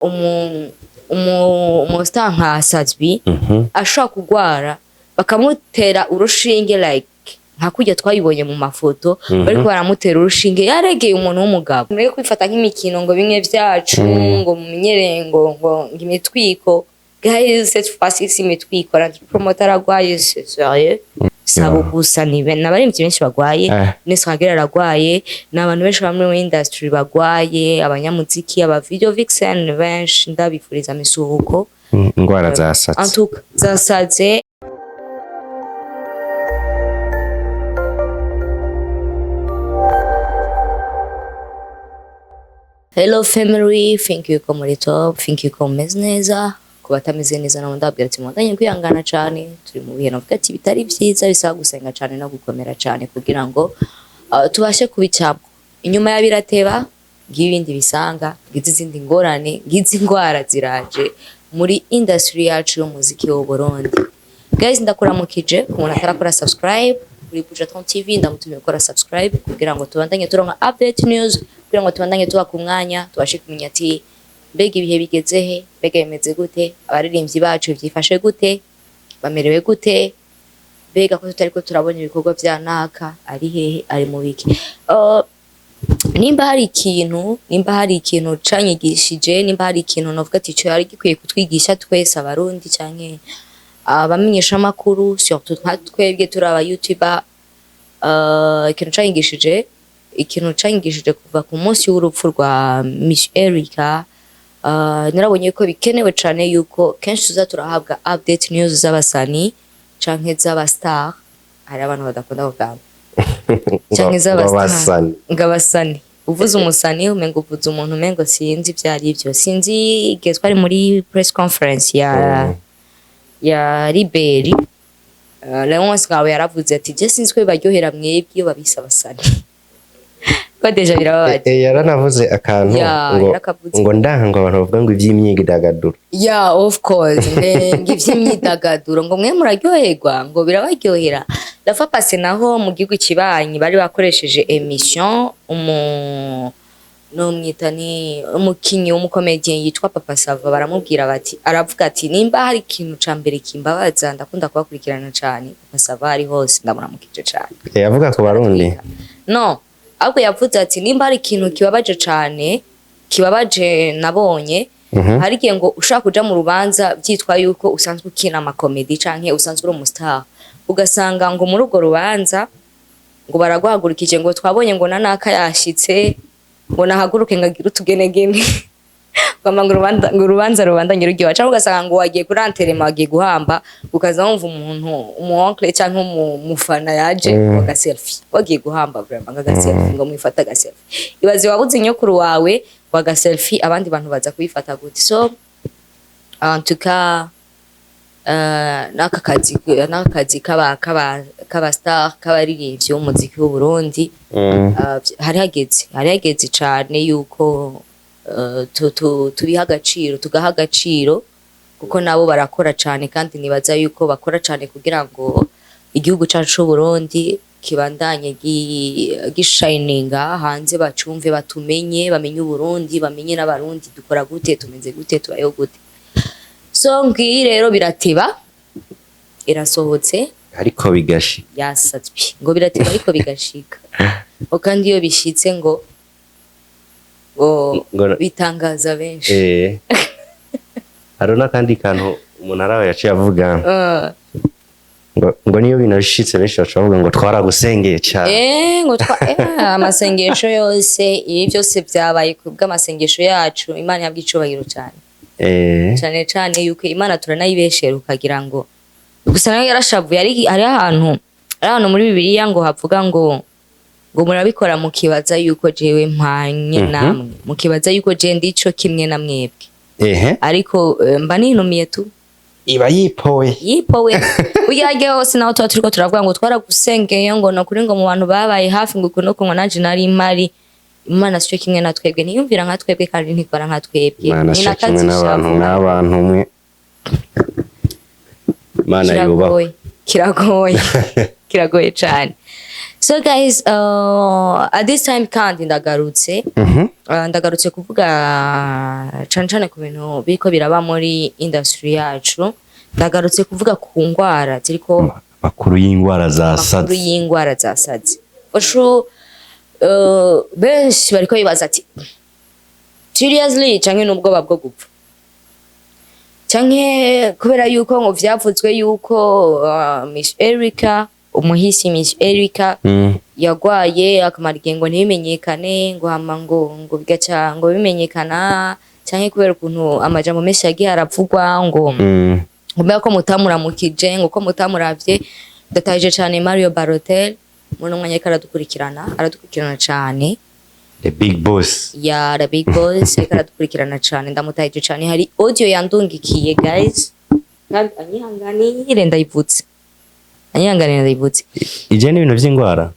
Umu star nka Sat-B ashobora kugwara bakamutera urushinge, like nka kurya twabibonye mu mafoto, bariko baramutera urushinge yaregeye umuntu w'umugabo. Mureke kwifata nk'imikino ngo bimwe vyacu, ngo mumenyere ngo imitwiko. Guys, cette fois-ci si imitwiko. Landry Promoter aragwaye, c'est sérieux. Sabo gusa, ni n'abaririmbyi benshi bagwaye. Nese Hagera aragwaye, ni abantu benshi bamwe muri industry bagwaye, abanyamuziki, aba video vixen benshi. Ndabifuriza misuhuko. Ingwara zasatse. En tout cas zasaze. Hello family, thank you ko muri top, thank you ko mumeze neza. Ku batameze neza nabo ndababwira ati mubandanye kwihangana cyane, turi mu bihe navuga ati bitari byiza, bisaba gusenga cyane no gukomera cyane kugira ngo tubashe kubicamo. Inyuma ya birateba, ngibi ibindi bisanga, ngizi izindi ngorane, ngizi indwara ziraje muri industry yacu y'umuziki w'u Burundi. Guys, ndakuramukije. Ku muntu atarakora subscribe kuri Bujaton TV, ndamutumiye gukora subscribe kugira ngo tubandanye turonka update news, kugira ngo tubandanye tuba ku mwanya, tubashe kumenya ati mbega ibihe bigeze he, mbega bimeze gute, abaririmbyi bacu byifashe gute, bamerewe gute, mbega ko tutariko turabona ibikorwa vya naka, ari hehe, ari mu biki. Nimba hari ikintu canyigishije, nimba hari ikintu novuga ati ico yari gikwiye kutwigisha twese abarundi canke abamenyesha amakuru, surtout nka twebwe turi aba YouTuber, ikintu canyigishije kuva ku munsi w'urupfu rwa Miss Erica, narabonye ko bikenewe cane yuko kenshi tuza turahabwa update news z'abasani canke z'aba star. Hari abantu badakunda kugamba canke z'aba star. Abasani. Ngo abasani, uvuze umusani umengo uvuze umuntu, umengo sinzi ibyo ari byo. Sinzi igihe twari muri press conference ya Liberi, Leonce Ngabo yaravuze ati je sinzi ko bibaryohera mwebwe iyo babise abasani, ko déjà birababaje. Yaranavuze akantu Ya, ngo yarakavuze. ngo ndaha ngo abantu bavuga ngo iby'imyidagaduro. Yeah, of course, ngo ivy'imyidagaduro, ngo mwe muraryoherwa, ngo birabaryohera. La fois passée naho mu gihugu kibanyi bari bakoresheje émission, umu nomwita ni umukinyi w'umu comédien yitwa Papa Sava, baramubwira bati, aravuga ati nimba hari ikintu ca mbere kimbabaza, ndakunda kubakurikirana cane. Papa Sava ari hose, ndamuramukije cane. Yavuga ku Barundi. No, ahubwo yavuze ati nimba hari ikintu kibabaje cane, kibabaje nabonye, hari igihe ngo ushaka kuja mu rubanza byitwa yuko usanzwe ukina ama comédie canke usanzwe uri umu star, ugasanga ngo muri urwo rubanza ngo baraguhagurukije ngo twabonye ngo nanaka yashitse, ngo nahaguruke ngo agire utugenegene, ngo ngo urubanza rubandanye ruryoha, cyangwa ugasanga ngo wagiye kuri enterrement, wagiye guhamba, ukaza wumva umuntu umu oncle cyangwa umufana yaje ngo aga selfie, wagiye guhamba vraiment, ngo aga selfie, ngo mwifate aga selfie. Ibaze wabuze nyokuru wawe ngo aga selfie, abandi bantu baza kubifata gute? So en tout cas, n'aka kazi k'aba star, k'abaririmbyi b'umuziki w'u Burundi, hari hageze cane yuko tubiha agaciro, tugaha agaciro, kuko nabo barakora cane, kandi nibaza yuko bakora cane kugira ngo igihugu cacu c'u Burundi kibandanye gishininga hanze, bacumve, batumenye, bamenye Uburundi, bamenye n'Abarundi, dukora gute, tumeze gute, tubayeho gute. So ngiyi rero birateba irasohotse. Ariko bigashi Yasatwe ngo birateba ariko bigashika, ngo kandi iyo bishitse ngo bitangaza benshi. Hari n'akandi kantu umuntu araho yaciye avuga ngo niyo binashitse benshi baca bavuga ngo twaragusengeye cyane. Ngo twa amasengesho yose, ibi byose byabaye ku bw'amasengesho yacu. Imana yabwa icubahiro cyane, cyane cyane yuko Imana turanayibeshera ukagira ngo gusa nayo yarashavuye. Hari ahantu muri Bibiliya ngo havuga ngo murabikora mukibaza yuko jewe mpanye namwe, mukibaza yuko je ndico kimwe na mwebwe, ariko mba ninumiye tu. Iba yipoye. Yipowe burya harya hose naho tuba turiko turavuga ngo twaragusengeye, ngo nokuri, ngo mu bantu babaye hafi, ngo uku nuku, ngo nanje nari mpari. Imana sico kimwe na twebwe, ntiyumvira nka twebwe kandi ntikora nka twebwe. Imana Ni si kimwe n'abantu. n'akazishavu. N'abantu mwe, Imana yubahwe. Kiragoye, kiragoye, kiragoye cane. So guys, at this time kandi ndagarutse. Ndagarutse kuvuga cane cane ku bintu biriko biraba muri industry yacu. Ndagarutse kuvuga ku ngwara ziriko Makuru y'ingwara za amakuru sazi. y'ingwara za sazi. For sure, benshi bariko bibaza ati seriously, canke n'ubwoba bwo gupfa, canke kubera yuko ngo vyavuzwe yuko Miss Erica, umuhisi Miss Erica, yagwaye akamara igihe ngo ntibimenyekane, ngo hama ngo bigaca ngo bimenyekana, canke kubera ukuntu amajambo menshi yagiye aravugwa ngo ngo mbega ko mutamuramukije, ngo ko mutamuravye. Ndataje cane Mario Balotelli, muri uno mwanya ariko aradukurikirana cane. The big boss. Ya, the big boss ariko aradukurikirana cane, ndamutahije cane. Hari audio yandungikiye guys, kandi anyihanganire ndayivutse, anyihanganire ndayivutse. Ije n'ibintu vy'ingwara.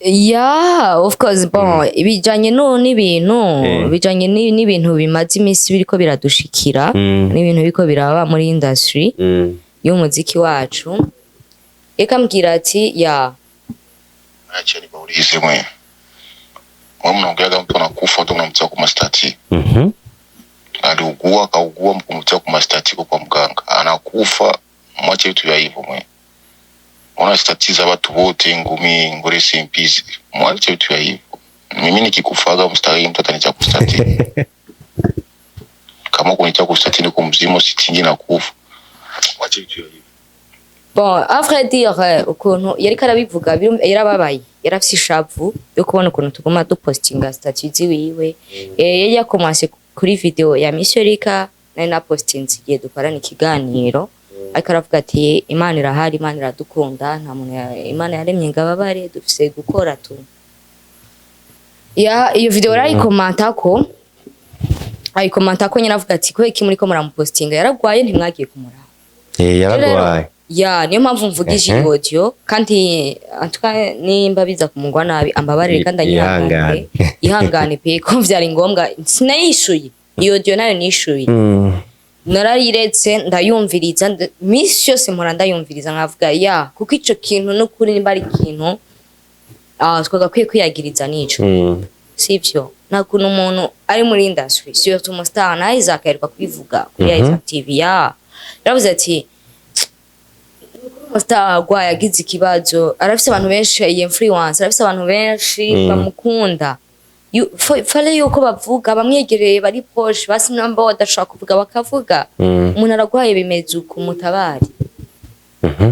Yeah, of course. Bon, bijanye no n'ibintu bijanye n'ibintu bimaze iminsi biriko biradushikira, n'ibintu biriko biraba muri industry y'umuziki wacu. Eka mbwira ati ya Acha nibaulize, mwe mwe mnaongeaga mtu anakufa tu mnamtia kwa mastatus. Aliugua akaugua, mkumtia kwa mastatus kwa mganga, anakufa, mwache vitu vya hivyo. Mwe ona status za watu wote, ngumi ngore simpizi, mwache vitu vya hivyo. Mimi nikikufaga mstari mtu atanitia ku statut? Kama kunitia ku statut niko mzima, sitingi na kufa. Mwache vitu vya hivyo. Bon, à vrai dire, ukuntu yariko arabivuga yarababaye, yarafise ishavu yo kubona ukuntu tuguma dupostinga statut ziwiwe. Yari yakomanse kuri video ya Miss Erika nari napostinze igihe dukorana ikiganiro, ariko aravuga ati Imana irahari, Imana iradukunda, nta muntu Imana yaremye ngo ababare, dufise gukora tu. Ya, iyo video arayikomantako, ayikomantako nyine avuga ati kubera iki muriko muramupostinga, yaragwaye, ntimwagiye kumuraba. Yaragwaye. Ya, niyo mpamvu mvugije iyi audio, kandi en tout cas nimba biza kumugwa nabi ambabarire kandi anyihangane. Ihangane. Ihangane pe, ko vyari ngombwa. Sinayishuye iyo audio, nayo nishuye. Narayiretse ndayumviriza, misi yose mpora ndayumviriza nkavuga ya, kuko ico kintu n'ukuri nimba ari ikintu twagakwiye kwiyagiriza nico. Sivyo? Nta kuntu umuntu ari muri industry, surtout umustar, na Isaac aheruka kubivuga kuri Isaac TV, ya yaravuze ati umustar agwaye, agize ikibazo, arafise abantu benshi influence, arafise abantu benshi bamukunda. Fallait yuko bavuga bamwegereye, bari proche, basi namba badashobora kuvuga bakavuga umuntu aragwaye, bimeze uku, mutabari,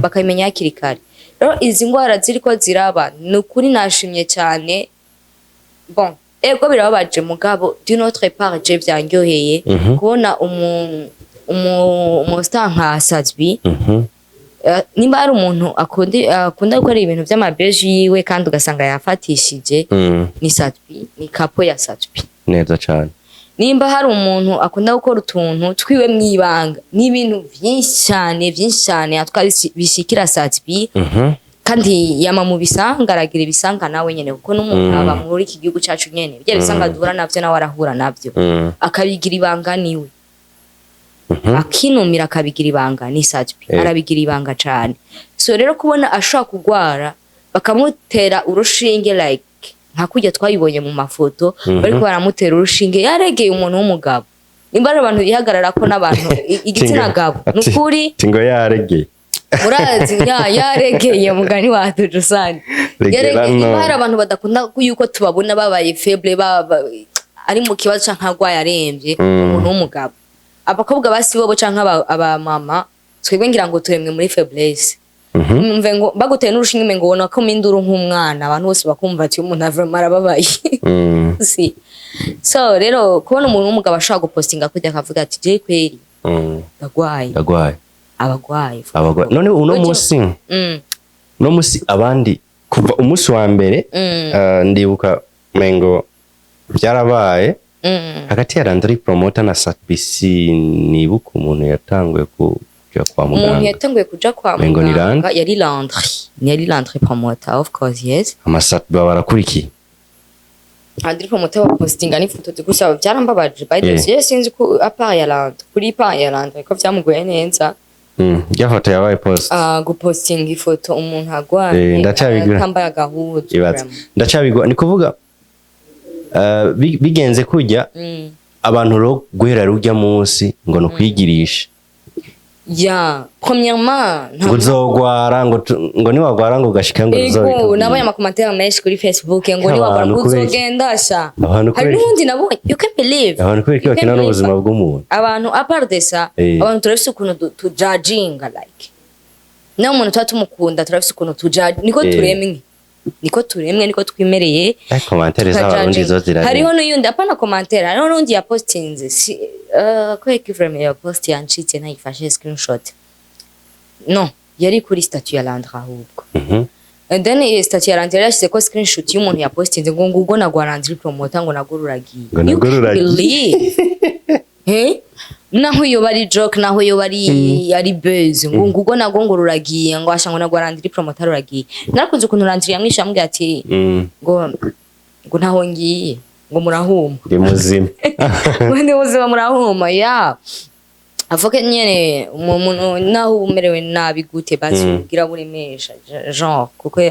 bakabimenya hakiri kare. Rero izi ndwara ziriko ziraba, ni ukuri nashimye cyane. Bon, ego birababaje, mugabo d'une autre part je vyanryoheye kubona umu star nka Sat-B. Nimba hari umuntu akunda gukora ibintu vy'amabeji yiwe kandi ugasanga yafatishije, ni Sat-B, ni kapo ya Sat-B. Neza cane. Nimba hari umuntu akunda gukora utuntu twiwe mwibanga, n'ibintu vyinshi cyane, vyinshi cyane atwa bishikira Sat-B, kandi yama mu bisanga, aragira ibisanga nawe nyene, kuko n'umuntu aba muri iki gihugu cacu nyene, bijya bisanga duhura navyo nawe arahura navyo, akabigira ibanga niwe, akinumira akabigira ibanga, ni Sat-B. Arabigira ibanga cane. So rero kubona ashobora kugwara bakamutera urushinge, like nka kurya twabibonye mu mafoto, bariko baramutera urushinge yaregeye, umuntu w'umugabo, nimba ari abantu bihagarara ko n'abantu igitsina gabo, ni ukuri. Tingo yaregeye. Murazi ya yaregeye, mugani wa Tujusani. Regera. Yaregeye. No. Nimba hari abantu badakunda yuko tubabona babaye faible, baba ari mu kibazo canke arwaye aremvye, umuntu w'umugabo, abakobwa basi bobo canke abamama, twebwe ngira ngo turemwe muri faiblesse. Mve ngo baguteye n'urushinge umengo ubona ko minduru nk'umwana, abantu bose bakumva ati umuntu avamo arababaye. Si so rero kubona umuntu w'umugabo ashobora gupostinga kujya akavuga ati je kweri ndagwaye. Ndagwaye. Abagwaye. Abagwaye. None uno munsi, uno munsi abandi kuva umunsi wa mbere, ndibuka mengo byarabaye hagati ya Landry Promoter na Sat-B, nibuka umuntu yatanguye kuja kwa Umuntu muganga. yatanguye kuja kwa Mengo ni muganga Landry. Yari Landry, yari Landry Promoter, of course, yes. Ama Sat-B barakurikiye. Landry Promoter bapostinga n'ifoto gusa byarambabaje by the way. Sinzi ko à part ya Landry, kuri part ya Landry ko vyamugoye neza. Rya foto yabaye post. Ah, gupostinga ifoto umuntu agwaye Ndacabigura. atambaye agahuzu. Ibaze. Vraiment. Ndacabigwa, ni kuvuga bigenze kujya abantu rero guhera rujya munsi ngo ni ukwigirisha. Ya, premièrement Ngo uzogwara, ngo niwagwara ngo ugashika ngo Ego, uzobikubwira. nabonye ama commentaires menshi kuri Facebook ngo niwagwara Abantu ngo kubera iki? uzogenda sha. Abantu Hari kubera iki? n'uwundi nabonye, you can believe. Abantu kubera iki You can bakina believe. n'ubuzima bw'umuntu? Abantu, à part de ça, abantu turafise ukuntu tujudginga, like nawe umuntu tuba tumukunda, turafise ukuntu tujudge, niko turemwe, niko turemwe, niko twimereye. Commentaires z'Abarundi zo zirarenze. Hariho n'uyundi, apana commentaire, hariho n'undi yapostinze si kubera ko vraiment iyo post yancitse, ntayifashe screenshot, no yari kuri statut ya Landry ahubwo. And then iyo statut ya Landry yari yashyize ko screenshot y'umuntu yapostinze ngo ubwo nagwa Landry Promoter, ngo nagwo ruragiye. Ngo You nagwo can't ruragiye. believe. Eh? Naho iyo bari joke, naho iyo bari buzz, ngo ubwo nagwo ngo ruragiye, ngo asha ngo nagwa Landry Promoter ruragiye. Narakunze ukuntu Landry yamwishe, amubwira ati ngo ntaho ngiye, ngo murahuma. Ndi muzima. Ngo ndi muzima, murahuma. Ya avuga nyene umuntu naho uba umerewe nabi gute, basi ugira buremesha genre, kuko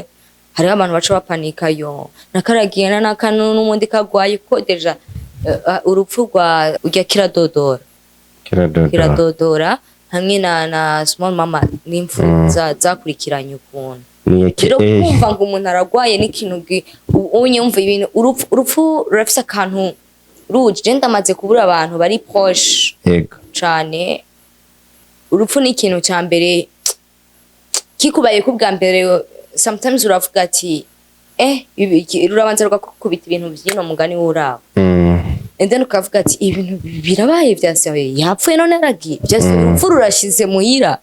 hariho abantu baca bapanika yo nakaragiye na nakanu n'umundi kagwaye, kuko déjà urupfu rwa urya Kiradodora. Kiradodora. Kiradodora hamwe na Small Mama n'impfu zakurikiranye ukuntu. Ni eke. Rero kumva ngo umuntu aragwaye n'ikintu unyumva ibintu, urupfu rurafise akantu ruje. Je ndamaze kubura abantu bari proche cane. Urupfu ni ikintu ca mbere kikubaye ku bwa mbere, sometimes uravuga ati rurabanza rugakubita ibintu vyino mugani w'urabo, and then ukavuga ati ibintu birabaye vyasabe, yapfuye none aragiye vyase, urupfu rurashize muhira.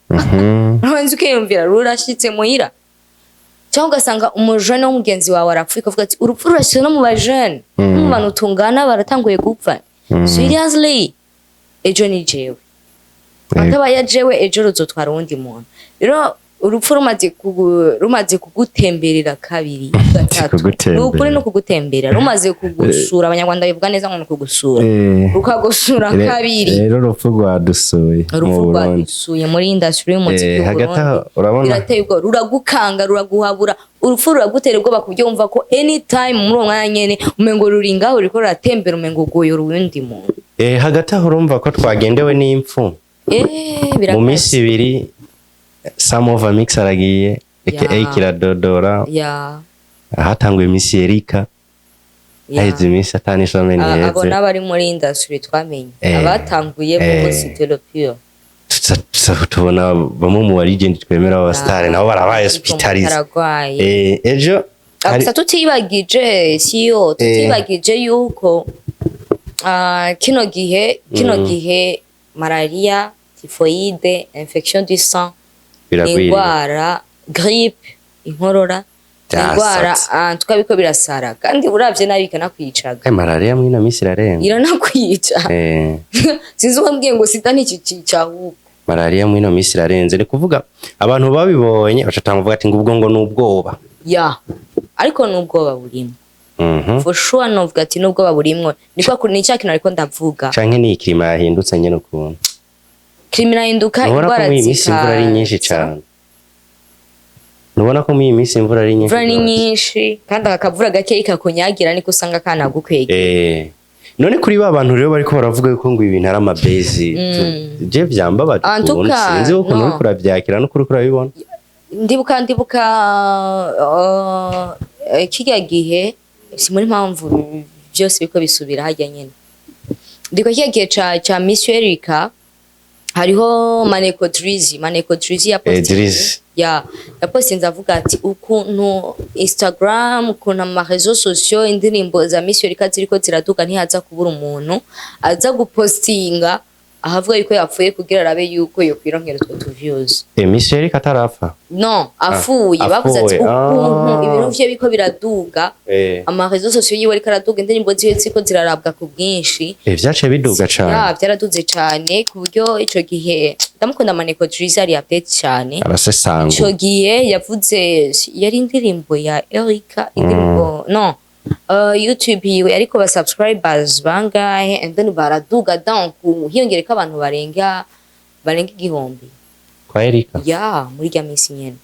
Urabanza ukiyumvira rurashitse muhira, cyangwa ugasanga umujene w'umugenzi wawe arapfuye, ukavuga ati urupfu rurashitse no mu bajene, no mu bantu tungana baratanguye gupfa. Seriously, ejo ni jewe. Atabaye jewe, ejo ruzotwara uwundi muntu. Rero urupfu rumaze kugutemberera kabiri, gatatu, Kugutemberera. ni ukuri no kugutemberera, rumaze kugusura, Abanyarwanda bivuga neza ngo ni ukugusura, rukagusura kabiri. Rero urupfu rwadusuye mu Urupfu Burundi. rwadusuye muri industry y'umuziki Hagati aho, w'Uburundi. urabona Birateye ubwoba, ruragukanga, ruraguhabura, urupfu ruragutera ubwoba ku buryo wumva ko anytime muri uwo mwanya nyene umengo ruri ngaho, ruriko ruratembera, umengo ugoyora uwundi muntu. Hagati aho urumva ko twagendewe n'impfu mu Birakaze. minsi 2. Samova Mix aragiye, aka Kiradodora. Hatanguye Miss Erika, haheze iminsi 5 isomeni Abo iheze. n'abari muri industry twamenye abatanguye bo c'était le pire. Tuza tubona bamwe mu ba legend twemera b'abasitari nabo barabaye hospitalisé. Aragwaye. Ejo Gusa tutibagije siyo, tutibagije yuko kino gihe malaria, typhoïde, infection du sang, Biragwiriye. Indwara grippe, inkorora, indwara tukabiko birasara, kandi uravye nabi ikanakwicaga. Malaria mwino minsi irarenga. Iranakwica. Sinzi uwambwiye ngo sida ntikikica ahubwo. Malaria mwino minsi irarenze, ni kuvuga abantu babibonye baca bavuga ati ngo ubwo ngo ni ubwoba. Ya, ariko n'ubwoba burimo. For sure, novuga ati n'ubwoba burimwo, niko ni cya kintu ariko ndavuga. Canke ni climat yahindutse nyene ukuntu. Climat irahinduka, Ntubona ko indwara muri iyi minsi imvura ari nyinshi zikaza. cane? Ntubona ko muri iyi minsi imvura ari nyinshi Imvura ni rwose? nyinshi, kandi aka kavura gakeyi kakunyagira niko usanga kanagukwegera. None kuri ba bantu rero bariko baravuga yuko ngo ibintu ari amabezi, je vyambabaje En tout ukuntu cas, sinzi ukuntu no. uriko uravyakira n'ukuri uriko urabibona. Ndibuka kirya gihe, si muri mpamvu byose biriko bisubira harya nyene, ndibuka kirya gihe ca Miss Erika, hariho Maneko Drizzy yapostinze. Drizzy. Ya, yapostinze avuga ati ukuntu Instagram, ukuntu ama réseaux sociaux, indirimbo za Miss Erika ziriko ziraduka, ntihaza kubura umuntu aza gupostinga ahavuga yuko yapfuye kugira arabe yuko yokwironkera utwo tu views. Miss Erika atarapfa? No, afuye. Bavuze ati Afuye. ukuntu ibintu vye biriko biraduga, ama réseaux sociaux yiwe ariko araduga, indirimbo ziwe ziriko zirarabwa ku bwinshi. Vyaciye biduga cane. Ya, byaraduze cane ku buryo ico gihe, ndamukunda Maneko Drizzy, ari update cane. Arasesangura. Ico gihe yavuze yari indirimbo ya Erika, indirimbo no YouTube yiwe ariko ba subscribers bangahe, and then baraduga, donc hiyongereko abantu barenga 1000. Kwa Erika? Ya, muri rya minsi nyene.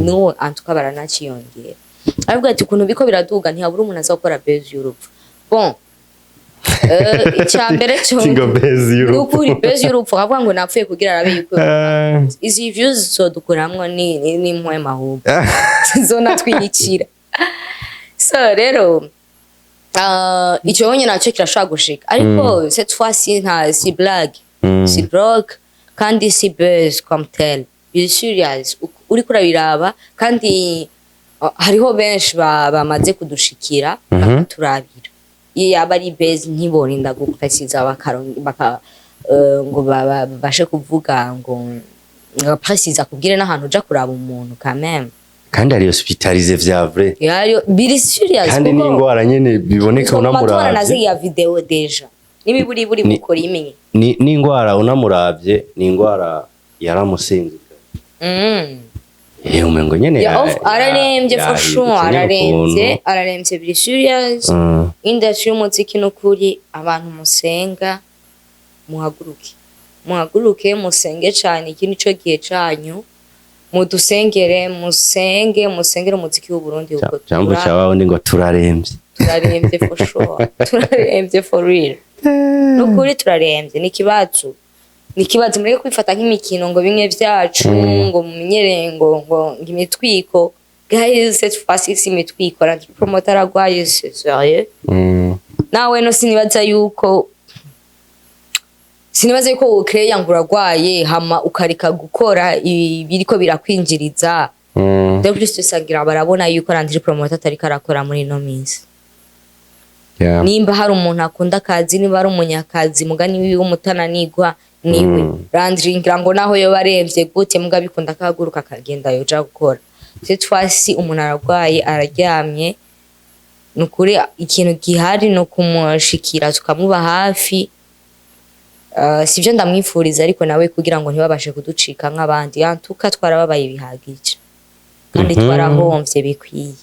No antuka baranaciyongera, aravuga ati ukuntu biko biraduga, ntihabura umuntu aza gukora buzz y'urupfu. Bon, icya mbere cyo Tingo buzz y'urupfu. Nukuri, buzz y'urupfu, akavuga ngo napfuye kugira arabe yuko izi views zodukuramwo ni mpwema, ahubwo zonatwiyicira. So rero icyo nyine nacyo kirashobora gushika, ariko cette fois ci nta si blague, si broke kandi si buzz comme tel, be serious. Uriko urabiraba kandi hariho benshi bamaze kudushikira bakaturabira. Iyo yaba ari buzz ntiborinda gupresiza baka ngo babashe kuvuga ngo presiza kubwire n'ahantu uja kuraba umuntu quand même. Kandi ari hospitalisé vya vrai. Yayo biri serious. Kandi kuko n'ingwara nyene biboneka tuguma tubona na unamuravye. Ziriya video déjà n'imiburiburi bukora imwe. Ni n'ingwara unamuravye, ni ingwara yaramusinzika. Eh, umengo nyene Ya, araremvye for yahindutse sure. nyene Araremvye. ukuntu. Araremvye, biri serious. Industry y'umuziki, n'ukuri abantu musenga, muhaguruke, muhaguruke musenge cane. Iki nico gihe canyu, mudusengere, musenge, musengere umuziki w'Uburundi kuko Jambo ca wundi ngo turaremvye. Turaremvye for sure, turaremvye for real, nukuri turaremvye. Ni ikibazo, ni ikibazo. Mureke kwifata nk'imikino ngo bimwe vyacu ngo mumenyere ngo imitwiko. Guys, cette fois-ci si imitwiko. Na promoter aragwaye, c'est sérieux. Nawe no sinibaza yuko ukeya ngo uragwaye hama ukareka gukora ibiriko birakwinjiriza. De plus tusangira barabona yuko Landry Promoter atariko arakora muri ino minsi. Nimba hari umuntu akunda akazi, niba ari umunyakazi, mugani wiwe umutananigwa niwe Landry. Ngira ngo naho yoba aremvye gute, muga bikunda akahaguruka akagenda yoja gukora. Cette fois-ci umuntu aragwaye, araryamye. Nukuri ikintu gihari no kumushikira tukamuba hafi. Sivyo ndamwifuriza, ariko nawe kugira ngo ntibabashe kuducika nk'abandi. Yantuka twarababaye bihagije kandi twarahomvye bikwiye.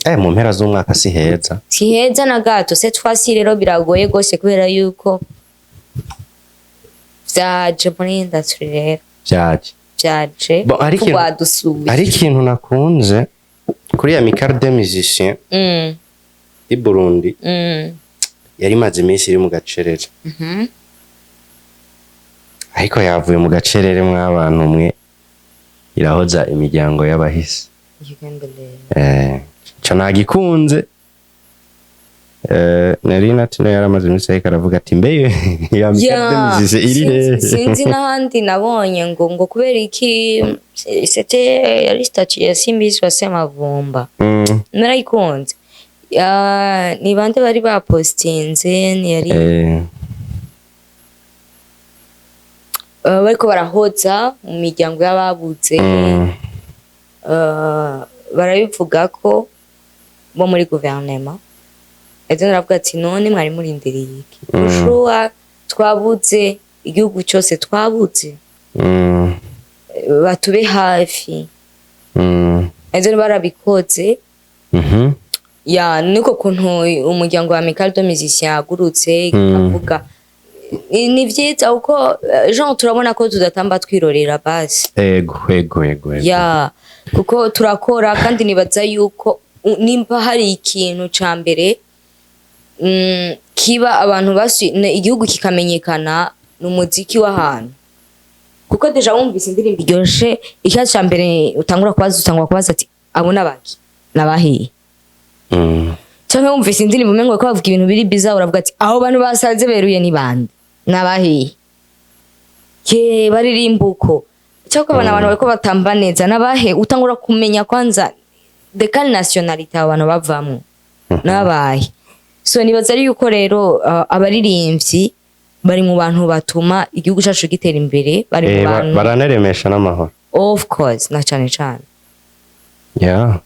Eh, mu mpera z'umwaka si heza. Si heza na gato. Cette fois-ci rero biragoye gose kubera yuko vyaje muri industry rero. Vyaje. Vyaje. Bon, hari rwadusuye. Hari ikintu nakunze kuri ya Amicale des Musiciens i Burundi. Yari imaze iminsi iri mu gacerere, ariko yavuye mu gacerere mw'abantu mwe, irahoza imiryango y'abahisi. You can believe. Eh, ico nagikunze. Eh, nari natino yaramaze iminsi ariko aravuga ati mbe iyo Amicale des Musiciens iri hehe? Sinzi n'ahandi nabonye ngo kubera iki. C'était yari statut ya Simbizi wa Semavumba. Narayikunze. Ya, ni bande bari bapostinze? Ni yari bariko barahoza mu miryango y'ababuze. Barabivuga ko bo muri guverinema ejo naravuga ati none mwari murindiriye iki? Ushuwa twabuze igihugu cyose twabuze. Batube hafi. Ejo barabikoze. Ya, niko kuntu umuryango wa Amicale des Musiciens yagurutse avuga ni vyiza kuko genre turabona ko tudatamba twirorera basi. Ego. Ya, kuko turakora kandi nibaza yuko nimba hari ikintu ca mbere kiba abantu igihugu kikamenyekana ni umuziki w'ahantu, kuko déjà wumvise indirimbo iryoshe, ikibazo ca mbere utangura kubaza, utangura kubaza ati abo nabaki, nabahiye? Canke wumvise indirimbo umengo ko bavuga ibintu biri biza, uravuga ati abo bantu basaze beruye ni bande, nabahiye, ke baririmba uko, cyangwa ukabona abantu bariko batamba neza, nabahe? Utangura kumenya kwanza de quelle nationalité abo bantu bavamwo, nabahe. So nibaza ari yuko rero abaririmbyi bari mu bantu batuma igihugu cacu gitera imbere, bari mu bantu Baranaremesha n'amahoro. Of course, na cane cane. Yeah.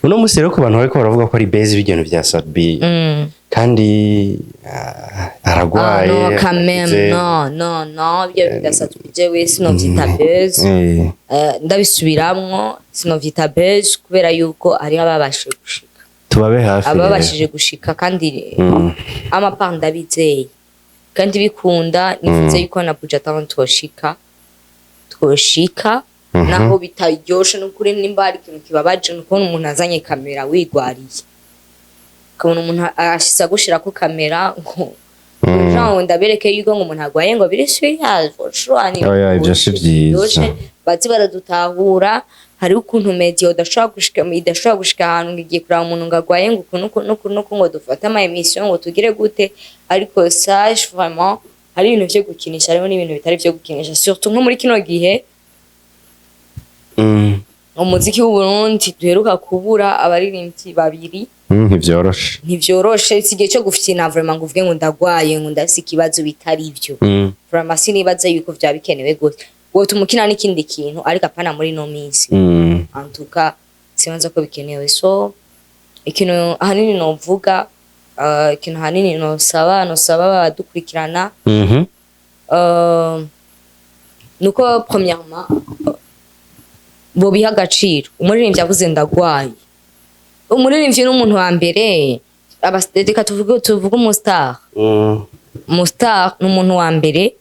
Uno musi rero ku bantu bariko baravuga ko ari buzz b'ibintu vya Sat-B kandi aragwaye, Ah, no, quand même, akuze. no, no, no, ibyo bidasanzwe, jewe sinovyita buzz. Ndabisubiramwo, sinovyita buzz kubera yuko hariho ababashije gushika. Tubabe hafi rero. Ababashije gushika kandi amapa ndabizeye kandi bikunda, nifuza yuko na Buja Town toshika. twoshika naho bitaryoshe. N'ukuri, nimba hari ikintu kibabaje, ni ukubona umuntu azanye kamera wigwariye, ukabona umuntu ashitse agushirako kamera ngo genre ndabereke yuko ngo umuntu agwaye, ngo biri serious for sure ni Oya, ivyo si vyiza. Biryoshe, bazi baradutahura. Hariho ukuntu media udashobora gushika, idashobora gushika ahantu ngo igiye kuraba umuntu ngo agwaye, ngo uku nuku nuku nuku, ngo dufate ama émission, ngo tugire gute. Ariko sache vraiment, hari ibintu vyo gukinisha, hariho n'ibintu bitari vyo gukinisha, surtout nko muri kino gihe umuziki w'Uburundi duheruka kubura abaririmbyi babiri. Ntivyoroshe. Ntivyoroshe, si igihe cyo gufyina vraiment ngo uvuge ngo ndagwaye, ngo ndafise ikibazo bitari ivyo. Vraiment sinibaza yuko vyaba bikenewe gose, wotuma ukina n'ikindi kintu, ariko apana muri no minsi. En tout cas sibanza ko bikenewe. So ikintu ahanini novuga, ikintu ahanini nosaba abadukurikirana, nuko premièrement bobiha agaciro. Umuririmbyi avuze ndagwaye, umuririmbyi n'umuntu wa mbere, reka tuvuge umustar. Umustar ni umuntu wa mbere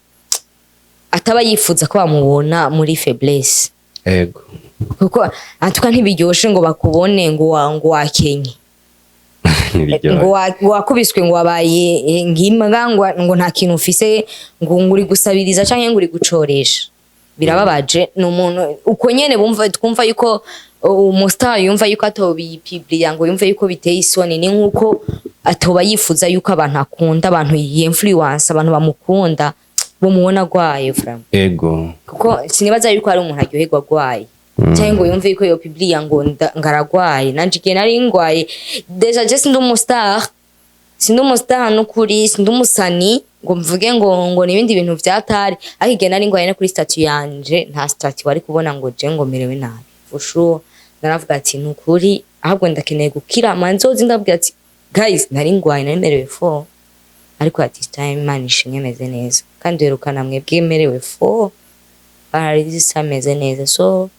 ataba yifuza ko bamubona muri faiblesse. Kuko antuka ntibiryoshe ngo bakubone ngo wakenye, Ntibiryoshe. Ngo wakubiswe, ngo wabaye ngimbwa, ngo nta kintu ufise, ngo uri gusabiriza canke ngo uri gucoresha. Birababaje. Ni umuntu uko nyene bumva, twumva yuko umustar yumva yuko atobipibliya, ngo yumve yuko biteye isoni. Ni nkuko atoba yifuza yuko abantu akunda, abantu yinfluence, abantu bamukunda bamubona agwaye vraiment. Kuko sinibaza yuko hari umuntu aryoherwa agwaye cyangwa ngo yumve yuko yopibliya ngo ngaragwaye. Nanje igihe nari ngwaye déjà, je sindi umustar, sindi umustar n'ukuri, sindi umusani ngo mvuge ngo ni ibindi bintu vyatari, ariko igihe nari ngwaye, no kuri statut yanje nta statut wari kubona ngo je ngo merewe nabi. For sure naravuga ati nukuri ahubwo ndakeneye gukira, manzozi ndabwira ati guys, nari ngwaye, nari merewe fort, ariko at this time Imana ishimwe meze neza, kandi werukana mwebwe merewe fort, bararisi ameze neza. So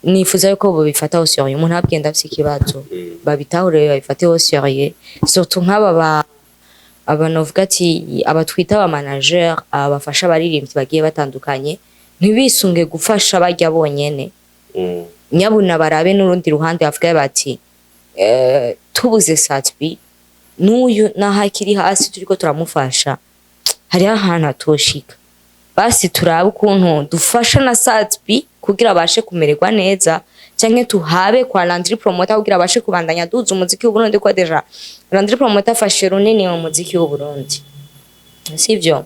nifuza yuko bobifata au sérieux. Umuntu abwiye ndafise ikibazo, babitahure, babifate au sérieux, surtout nk'aba ba abantu bavuga ati abatwita aba manager, abafasha abaririmbyi bagiye batandukanye, ntibisunge gufasha barya bonyene. Nyabuna barabe n'urundi ruhande, bavuga bati tubuze Sat-B n'uyu naho akiri hasi turiko turamufasha, hariho ahantu atoshika. Basi turabe ukuntu dufasha na Sat-B kugira abashe kumererwa neza, canke tuhabe kwa Landry Promoter kugira abashe kubandanya aduza umuziki w'Uburundi, ko déjà Landry Promoter afashe runini mu muziki w'Uburundi, sivyo?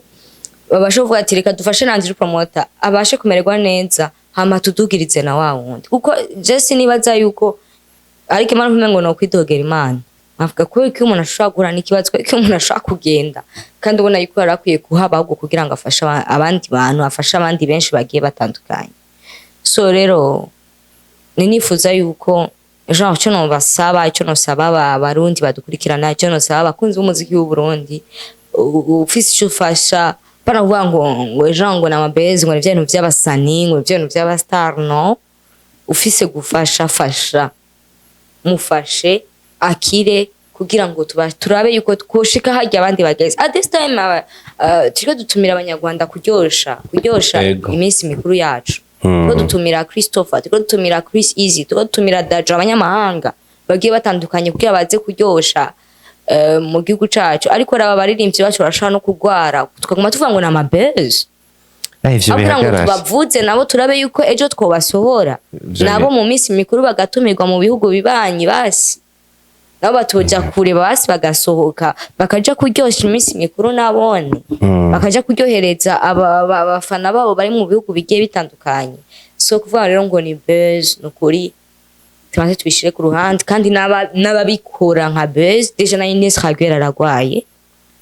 Babashe kuvuga ati reka dufashe Landry Promoter abashe kumererwa neza, hama tudugirize na wa wundi. Kuko je sinibaza yuko, ariko impamvu umengo no kwidogera Imana, avuga ko iyo umuntu ashobora guhura n'ikibazo, ko iyo umuntu ashobora kugenda kandi ubona yuko yari akwiye kuhaba ahubwo kugira ngo afashe abandi bantu, afashe abandi benshi bagiye batandukanye. So rero ni nifuza yuko genre icyo nobasaba, icyo nosaba Abarundi badukurikirana, icyo nosaba abakunzi b'umuziki w'Uburundi, ufise icyo ufasha, pana kuvuga ngo genre ngo namabezi, ngo ni vya bintu vy'abasani, ngo ni vya bintu vy'abastar. No ufise gufasha, fasha, mufashe akire kugira ngo turabe yuko twoshika harya abandi bageze. At this time turiko dutumira Abanyarwanda kuryosha iminsi mikuru yacu. Turiko dutumira Christopher, turiko dutumira Chris Easy, turiko dutumira Dajo, abanyamahanga bagiye batandukanye kugira baze kuryosha mu gihugu cacu. Ariko raba, abaririmbyi bacu barashobora no kugwara, tukaguma tuvuga ngo ni amabezi. Ivyo Aho kugira ngo bihagarare. tubavuze nabo, turabe yuko ejo twobasohora nabo mu minsi mikuru, bagatumirwa mu bihugu bibanyi, basi nabo batoja kure, basi bagasohoka bakaja kuryosha iminsi mikuru nabone, bakaja kuryohereza abafana babo bari mu bihugu bigiye bitandukanye. So kuvuga rero ngo ni buzz, nukuri tubanze tubishire ku ruhande. Kandi n'ababikora nka buzz, déjà na Ines Raguel aragwaye,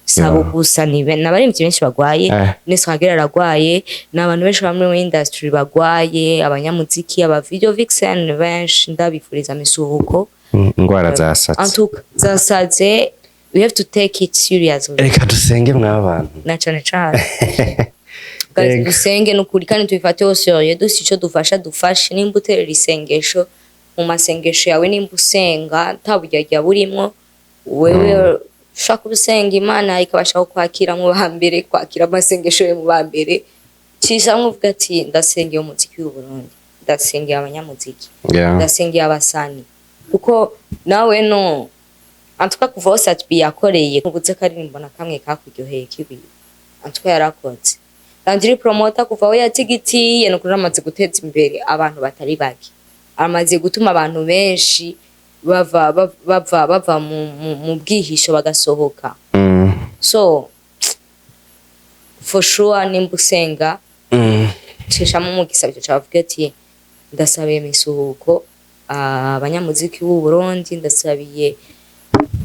sabo gusa, ni n'abaririmbyi benshi bagwaye. Ines Raguel aragwaye, ni abantu benshi bamwe muri industry bagwaye, abanyamuziki, aba video vixen benshi, ndabifuriza misuhuko. Ingwara zasatse. En tout cas zasaze, we have to take it seriously. Reka dusenge mw'abantu. Na cane cane. Guys, dusenge nukuri kandi tubifate au sérieux. Dusi ico dufasha, dufashe. Nimba uterera isengesho mu masengesho yawe, nimba usenga nta buryarya burimwo, wewe ushaka usenga, Imana ikabasha kukwakira mu ba mbere, kwakira amasengesho yawe mu ba mbere. Cishamwe uvuga ati: "Ndasengeye umuziki w'u Burundi, ndasengeye abanyamuziki, ndasengeye abasani," kuko nawe no antuka kuva aho Sat-B yakoreye, nkubuze karirimbo na kamwe kakuryoheye kibi. Antuka yarakoze Landry Promoter kuva aho yatigitiye, nukuri amaze guteza imbere abantu batari bake, amaze gutuma abantu benshi bava mu bwihisho bagasohoka. So for sure, nimba usenga, cishamo umugisabisho cavuga ati: "Ndasabiye imisuhuko abanyamuziki b'u Burundi, ndasabiye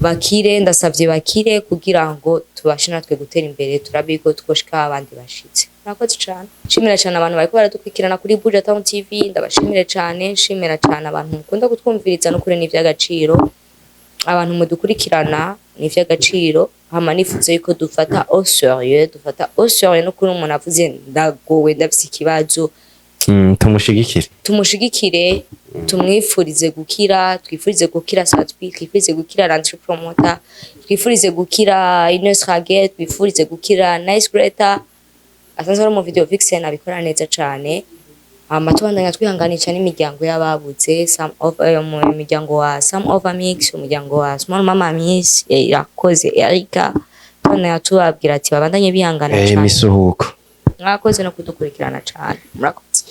bakire, ndasavye bakire kugira ngo tubashe natwe gutera imbere, turabe ko twoshika abandi bashitse." Murakoze cane, nshimira cane abantu bariko baradukurikirana kuri Buja Town TV. Ndabashimire cane, nshimira cane abantu mukunda kutwumviriza, n'ukuri ni ivy'agaciro. Abantu mudukurikirana ni ivy'agaciro. Hama nifuza yuko dufata au sérieux, dufata au sérieux, n'ukuri umuntu avuze: "Ndagowe, ndafise ikibazo," Tumushigikire. Tumushigikire, tumwifurize gukira, twifurize gukira Sat-B, twifurize gukira Landry Promoter, twifurize gukira Ines Rage, twifurize gukira Nice Greater asanzwe ari mu video vixen, abikora neza cane. Hama tubandanya twihanganisha n'imiryango y'ababuze some of mu miryango wa Some Over Mix, umuryango wa Small Mama Miss Irakoze Erika. Tubandanya tubabwira ati babandanye bihangana cane. Imisuhuko. Mwakoze no kudukurikirana cane, murakoze.